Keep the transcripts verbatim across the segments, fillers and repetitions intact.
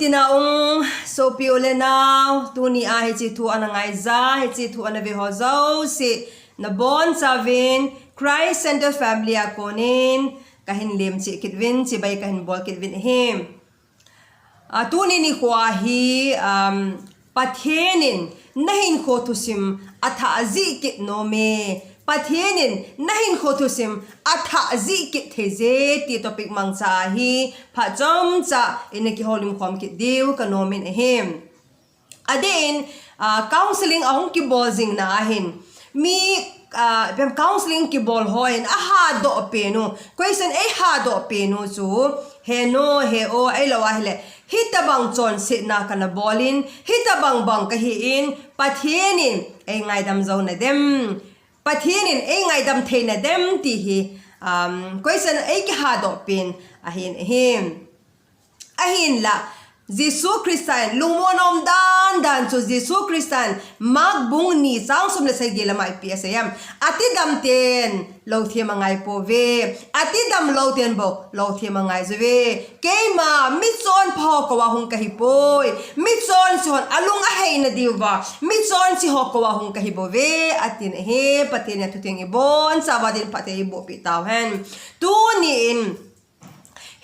Tina um, sopi u le nau, tuni a hiche thu ana ngaija, hiche thu ana ve ho jouse, nabonchauvin, Christ Center Family a konin, kahin lemcheh kit uvin, chibai kahin bol kit uvin ahi. A, tuni nikho hi, um, Pathen in nahinkho thusim athah jih kit nom e. Pathen in nahinkho thusim athah jih kit thei je ti topic mangcha hi phat chomcha in kihoulim khom kit diu kanom in ahi. Adeh in, ah, counseling ahung kibol jing na ahin. Mi, ah, ipi ham counseling kibol hon ahadoh pen u. Question eihadoh pen u chu. He no, he o, ahilou ahile. Hitabang chonsetna kana bol in, hitabang bang kahi in, Pathen in eingaidam jou nadem. Pathen in eingaidam thei nadem ti hi, um, question eikihadoh pen ahin, ahin. Ahinla, Jesu Christa in lungmon um dan dan chu Jesu Christa in Mark bung ni chang som le sagi lama ipi asei em. Atidam ten lou them angai pouve. Atidam lou ten bou lou them angai jouve. Keima michonpha ho koma hung kahi poi. Michonse hon alung ahei nadiuva. Michonse ho koma hung kahi bouve. Atin ahi, Pathen in athutheng ibonchauva din phatthei eiboh peh tauhen. Tuni in,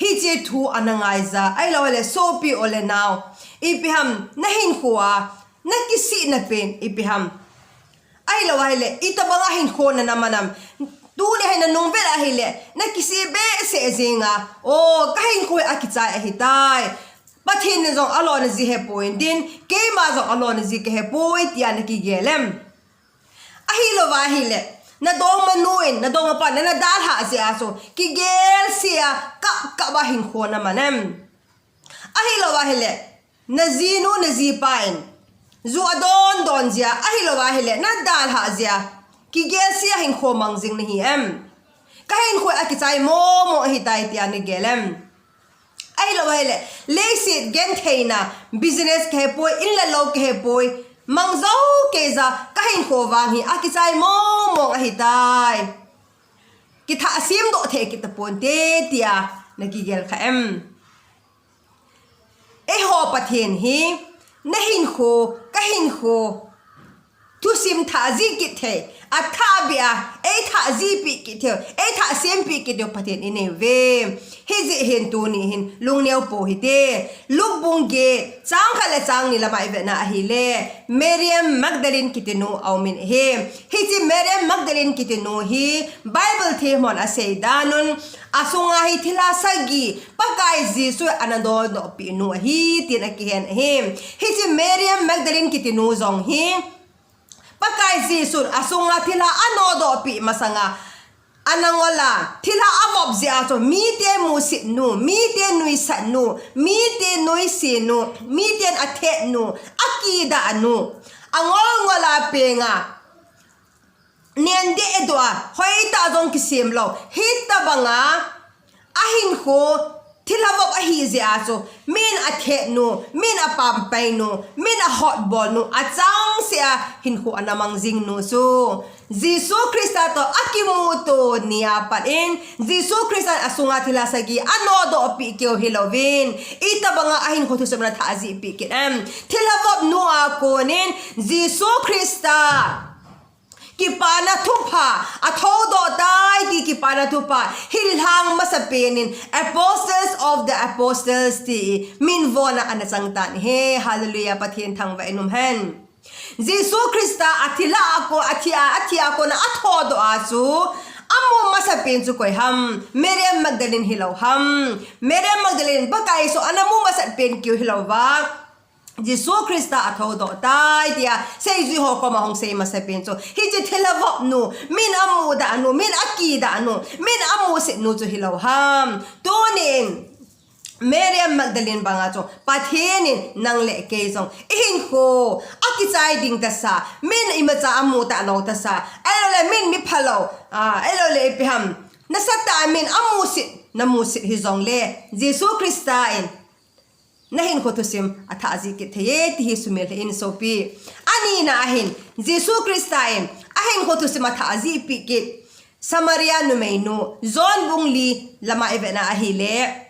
hiche thu ana ngaija, ahilou le sopi u le nau. Ipi ham, nahinkho a, nakisihna pen, ipi ham. Ahilou ahile, itabang a hinkho nana man am. Tuni hin nanung vel ahile, nakisih behseh jing a. O, kahinkho hi akichai ahitai. Pathen in jong alona ji hepoi din, keima jong alona ji kahepoi tia nakigel em. Ahilou ahile, nadongma nu in, nadongma pa in, nana dalhah jeh a chu, kigel seh a, kap kap a hinkho naman em. Ahilou ahile, najinu, najipa in, ju adon don jeh a, ahilou ahile, nadalhah jeh a, kigel seh a hinkho mang jing nahi em. Kahinkho hi akichai momo ahitai tia nagel em. Ahilou ahile, leiset gentheina, business kahepoi, in le lou kahepoi, mang jou keija, kahinkho vang hi akichai momo ahitai. Kithah semdoh thei kit taponte tia nakigel kha em. Eiho Pathen hi, nahinkho, kahinkho, thusim thah jih kit thei, athah beh a, eithah jih peh kit thei, eithah sem peh kit thei Pathen inei uve. Hijeh hin tuni hin lungneo pou hite. Luke bung get, chang khat le chang ni lama ivet na ahile, Miriam Magdalene kiti nu aum in ahi. Hiche Miriam Magdalene kiti nu hi Bible themhon asei dan un, asunga hi thilha sagi Pakai Jesu in ana dodoh peh nu ahi tin akihen ahi. Hiche Miriam Magdalene kiti nu jong hi Pakai Jesu in asunga thilha anodoh peh masanga, ana ngol a, thilha avop jeh a chu mite musit nu, mite nuisat nu, mite nuisat nu, miten athet nu, akidah nu, angol ngol a peng a, nen dehdoh a, hoitah jong kisem lou, hitabang a, ahinkho, thilha vop ahi jeh a chu, min athet nu, min apampai nu, min ahotbol nu, achangseh a hinkho ana mang jing nu chu, Jesu Christa toh akimuto ni a pat in, Jesu Christa in asunga thilha sagi anodoh peh keu hilouvin, itabang a ahinkho thusim ana thah jih peh kit em. Thilha vop nu a konin, Jesu Christa Kipana thupha, athoudoh tai ti kipana thupha, hilhang masapen in Apostles of the Apostles ti min von a ana chang tan ahi. Hallelujah, Pathen thangvah in um hen. Jesu Christa athilha a kon, athi a, athi a kon a athoudoh a chu, amu masapen chu koi ham, Mary Magdalene hilou ham, Mary Magdalene Pakai Jesu ana mu masapen keu hilouva. Jesu Christa athoudoh tai tia seijui ho koma hung sei masapen chu, hiche thilha vop nu, min amudah nu, min akidah nu, min amusit nu chu hilou ham. Tunin Mary Magdalene banga chu Pathen in nang le kei jong ihinkho akichai ding tasa, min imacha amuta lou tasa, ahilouleh min miphalou, ah, ahilouleh ipi ham, nasatah a min amusit, namusit hijongle Jesu Christa in nahinkho thusim athah jih kit thei e, ti hi sumil hih in sopi. Anina ahin, Jesu Christa in ahinkho thusim athah jih peh kit Samaria numeinu, John bung li lama ivet na ahile,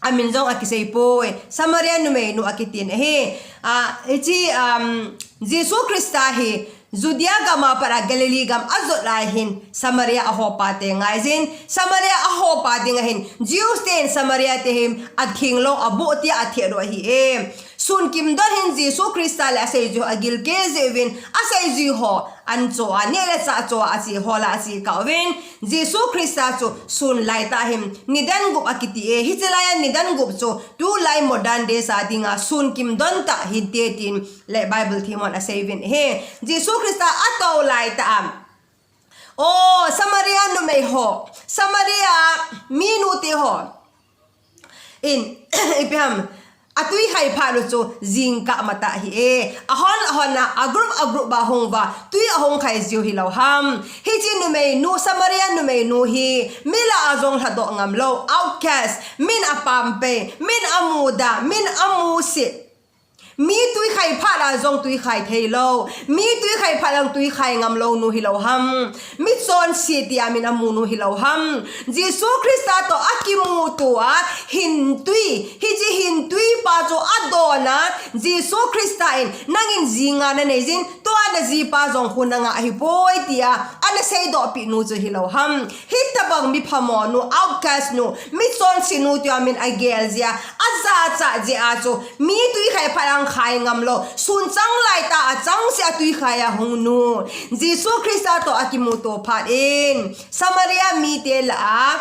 amin jong akisei poi. Samaria numeinu akitin ahi. A, hiche, um, Jesu Christa hi Judea gam a pat a Galilee gam ajot lai hin Samaria a hopa te ngai jin, Samaria a hopa ding ahin Jews ten Samaria te hin atheng lou, aboh tia athehdoh ahi e. Sun kimdon hin Jesu Christa le aseijui ho agilkel jeh uvin, aseijui ho an cho a, neh le chah cho a, ache ho lah a ache kah uvin, Jesu Christa chu sun lai tah hin nidan gup akiti e. Hiche lai a nidan gup chu tulai modern days a dinga sun kimdon tah hinte tin le Bible themhon asei uvin ahi. Jesu Christa atou lai tah a, o, Samaria numei ho, Samaria minu te ho in, ipi ham, atui khai phat u chu jingkah matah ahi e. Ahon, ahon a, a group, a group a hung uva, tui ahung khai jiu hilou ham. Hiche numeinu, Samaria numeinu hi, mi lah a jong lhadoh ngam lou, outcast, min apam pei, min amuda, min amusit. Mi tui khai phat a jong tui khai thei lou. Mi tui khai phat a jong tui khai ngam lou nu hilou ham. Mi chonse tia min amu nu hilou ham. Jesu Christa toh akimuto a hin tui. Hiche hin tui pa chu adon a. Jesu Christa in nangin jinga nanei jin. Tua najipa jong khu nanga ahipoi tia, ana seidoh peh nu chu hilou ham. Hitabang mi phamo nu, outcast nu, mi chonse nu tia min agel jia, ajachat jia chu, mi tui khai phat a jong khai ngam lou, sun chang lai tah a chang seh a tui khai a hung nu. Jesu Christa toh akimuto phat in, Samaria mite lah a,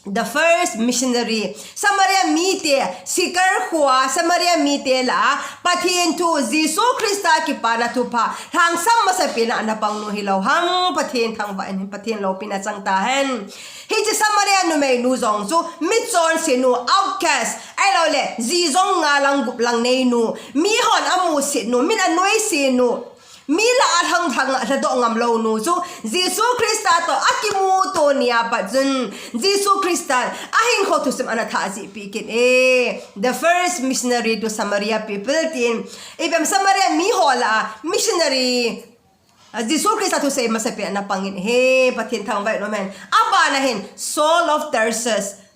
the first missionary. Samaria mite, Sikar khoa, Samaria mite lah a, Pathen thu, Jesu Christa kipana thupha, lhangsam masapen a ana pang nu hilou ham, Pathen thangvah in, Pathen loupina chang tahen. Hiche Samaria numeinu jong chu, mi chonse nu, outcast, ahilouleh, ji jong nga lang gup lang nei nu, mi hon amusit nu, min anoise nu. Mi lah a lhang lhang a lhadoh ngam lou nu chu Jesu Christa toh akimuto ni a pat chun Jesu Christa in ahinkho thusim ana thah jih peh kit e. The first missionary to Samaria people tin. Ipi ham Samaria mi ho lah a missionary, a, Jesu Christa thusei masapen ana pang in ahi, Pathen thangvah in amen. Abana hin Saul of Tarsus.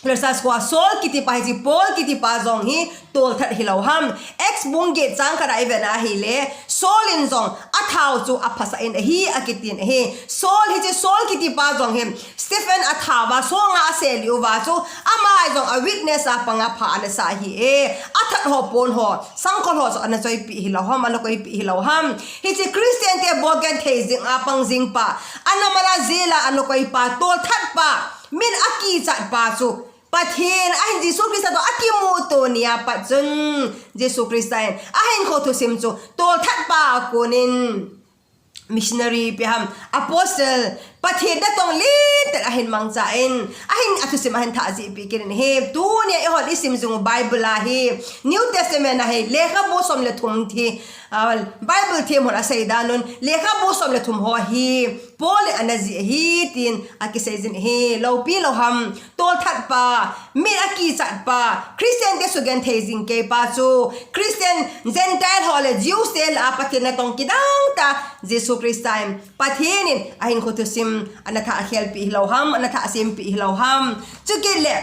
Tarsus khoa Saul kiti pa hiche Paul kiti pa jong hi tolthat hilou ham. Acts bung get chang khat a ivet na ahile, Saul in jong athao chu aphasah in ahi akitin ahi. Saul hiche Saul kiti pa jong hi Stephen athao va, songa aselih uva chu ama jong a witness a panga pha ana sa ahi e. Athat ho pon ho, sangkhol ho chu ana choipeh hilou ham, ana koipeh hilou ham. Hiche Christian te bolgenthei jing a pang jing pa, ana mana jail a ana koi pa, tolthat pa, min akichat pa chu Pathen ahin Jesu Christa toh akimuto ni a pat chun Jesu Christa in ahinkho thusim chu tolthat pa a konin missionary ipi ham apostle Pathen natong lentel ahin mangcha in ahin athusim ahin thah jih peh kit in ahi. Tunia eihon isim jing u Bible a hi New Testament a hi lekhabu som le thum thi, a, Bible themhon asei dan un lekhabu som le thum ho hi Paul in ana jih ahi tin akisei jin ahi. Loupi lou ham, tolthat pa, min akichat pa, Christian te sugenthei jing kei pa chu, Christian, Gentile ho le Jews te lah a Pathen natong kidang tah, Jesu Christa in, Pathen in ahinkho thusim ana thah khelpeh hilou ham, ana thah sempeh hilou ham. Chukit le,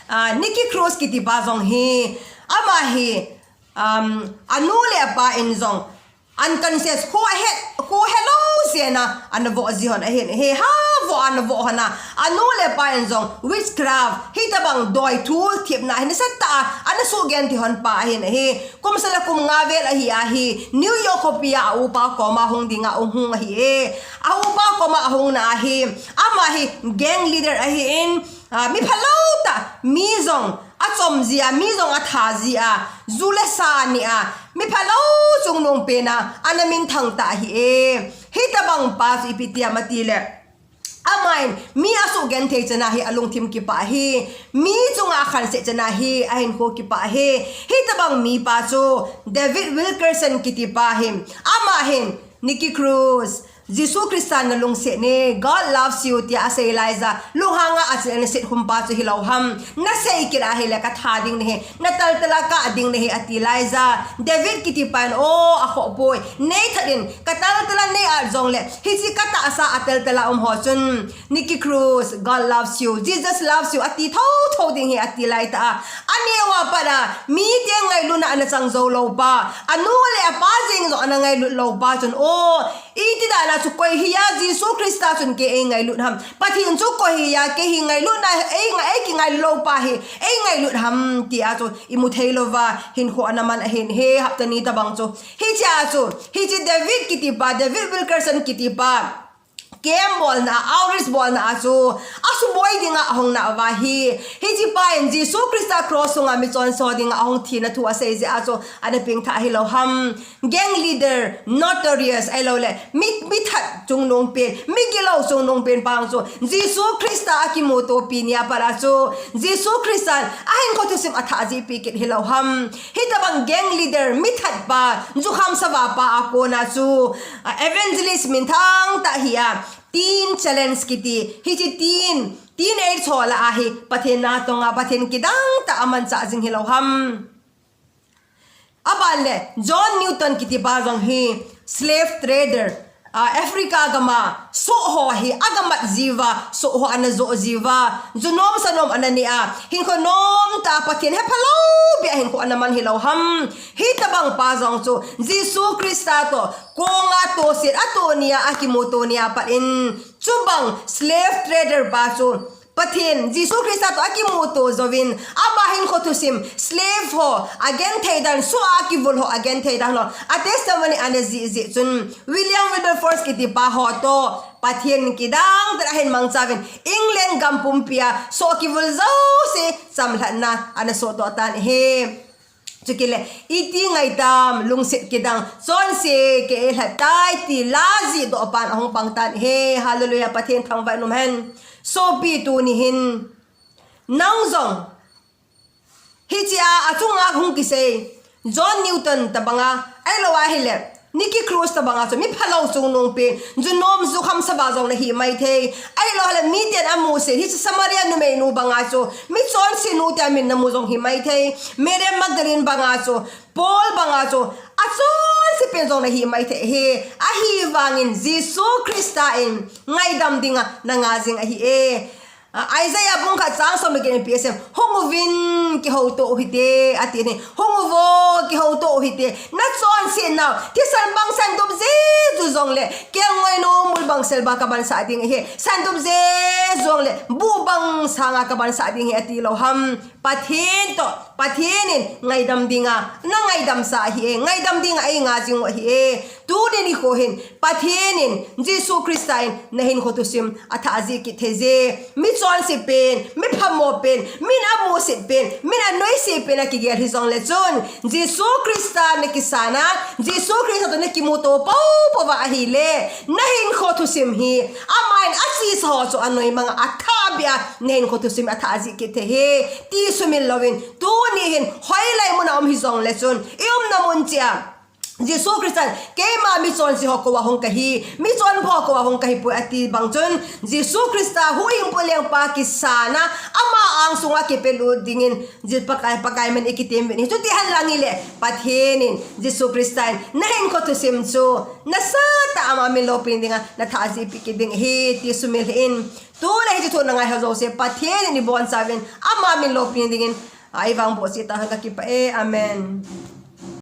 a, Nicky Cruz kiti pa jong hi, ama hi, um, anu le apa in jong, unconscious, kho ahet, kho helou jeh a, ana voh ji hon ahin, he ha voh ana voh hon a, anu le apa in jong, witchcraft, hitabang doithu thepna hi nasatah a ana sugenthei hon pa ahin ahi. Kum sang le kum nga vel ahi ahi, New York khopi a a upa koma hung dinga um hung ahi e. A upa koma ahung na ahi, ama hi gang leader ahin, a, mi phalou tah, mi jong achom ji a, mi jong atha ji a, ju le sa ni a, mi phalou chungnung pen a ana minthang tah ahi e. Hitabang pa chu ipi ti ham atile, ama in mi asugenthei chan a hi alungthim kipah ahi, mi chunga akhanseh chan a hi ahinkho kipah ahi. Hitabang mi pa chu David Wilkerson kiti pa hi, ama hin Nicky Cruz, Jesu Christa na lungset ne, God loves you, tia asei laija, lunghanga achi ana set khum pa chu hilou ham. Na sei kit ahile ka tha ding nahi, na taltal a ka ding nahi ati laija. David kiti pan, o, akhoh poi. Nei that in, ka taltal a nei at jongle, hichi ka tahsa a taltal a um ho chun, Nicky Cruz, God loves you, Jesus loves you, ati thotho ding hi ati lai ta a. Aneo a pat a, mite ngailutna ana chang jou lou pa, anu le apa jeng jong ana ngailut lou pa chun, o, iti dan a chu koi hi a Jesu Christa chun kei ei ngailut ham. Pathen chu koi hi a kei hi ngailutna, ei nga-, ei kingailut lou pa hi, ei ngailut ham tia chu imu thei louva, hinkho ana man ahin, he hapta ni tabang chu. Hichea chu, hiche David kiti pa, David Wilkerson kiti pa, camp bolna, outreach bolna a chu, asuboi dinga ahung nauva hi. Hiche pa in Jesu Christa cross sunga michonse ho dinga ahung thina thu asei jeh a chu, ana pengthah hilou ham. Gang leader, notorious, ahilou le, mi, mi that chungnung pen, mi gilou chungnung pen pa chu, Jesu Christa akimuto pi nia pat a chu, Jesu Christan ahinkho thusim athah jeh pi kit hilou ham. Hitabang gang leader, mi that pa, jukham sava pa a kona chu, a, evangelist minthang tah hi a, teen challenge kiti, hiche teen, teenage ho lah a hi, Pathen natong a, Pathen kidang tah amanchah jing hilou ham. Aban le, John Newton kiti pa jong hi, slave trader, a, Africa gam a, soh ho hi, agamat jiuva, soh ho ana joh jiuva, ju nom sa nom ana nei a, hinkho nom tah a Pathen hepha lou beh a hinkho ana man hilou ham. Hitabang pa jong chu, Jesu Christa toh, kong a toset, ato nia, akimuto nia pat in, chubang slave trader pa chu, Pathen, Jesu Christa toh akimuto jouvin, ama hinkho thusim, slave ho, agenthei dan, soh a kivul ho, agenthei dan ho, a testimony ana jih jeh chun, William Wilberforce kiti pa ho toh, Pathen kidang tah a ahin mangcha uvin, England gam pumpi a, soh kivul jouse, chamlhatna, ana sohdoh tan ahi. Chukile, iti ngaitam, lungset kidang, chonse kei eilhat tai ti la jihdoh pan ahung pang tan ahi, hallelujah, Pathen thangvah in um hen. Sopi tuni hin, nang jong, hichea, achunga hung kisei, John Newton tabanga, ahilou ahile, Nicky Cruz tabanga chu, mi phalou chungnung pen, ju nom jukham sava jong nahi maithei. Ahilou le, miten amusit, hiche Samaria numeinu banga chu, michonse nu tia min namu jong hi maithei. Mary Magdalene banga chu, Paul banga chu, achonse pen jong nahi maithei hi. Ahivangin Jesu Christa in ngaidam dinga nanga jing ahi e. A, Isaiah bung khat chang som le get in ipi asei em. Hung uvin kihouto uhite, ati ne. Hung uvo kihouto uhite. Nachonsetnau, thisan bang sandup jeju jongle, kelngoi nomul bang selba kabansah ding ahi. Sandup jeju jongle, buh bang sanga kabansah ding ahi ati lou ham. Pathen toh, Pathen in ngaidam dinga, nangaidamsa ahi e, ngaidam dinga einga jing u ahi e. Tuni nikho hin, Pathen in, Jesu Christa in, nahinkho thusim, athah jih kit thei je. Michonse pen, miphamo pen, min amusit pen, min anoise pen akigel hijongle chun, Jesu Christa nakisana, Jesu Christa toh nakimuto poupou va ahile, nahinkho thusim hi, amahin achesa ho chu anoimanga, athahbeh a, nahinkho thusim athah jih kit thei e, ti sumil louvin, tuni hin, hoilai muna um hijongle chun, i umna mun cheh a, Jesu Christa in, keima michonse ho kouva hung kahi, michonpha ho kouva hung kahipoi ati bang chun, Jesu Christa huhhingpu lengpa kisana, ama angsunga kipelut dingin, Jesu Pakai, Pakai min ikitem uvin ahi. Chuti henlang hile, Pathen in, Jesu Christa in, nahinkho thusim chu, nasatah a ama min loupina dinga, nathah jih pi kit ding ahi, ti sumil hih in. Tule hiche thu nangai ho jouse, Pathen in ibonchauvin, ama min loupina dingin, a, eivang bohse tauhen, kakipah e, amen.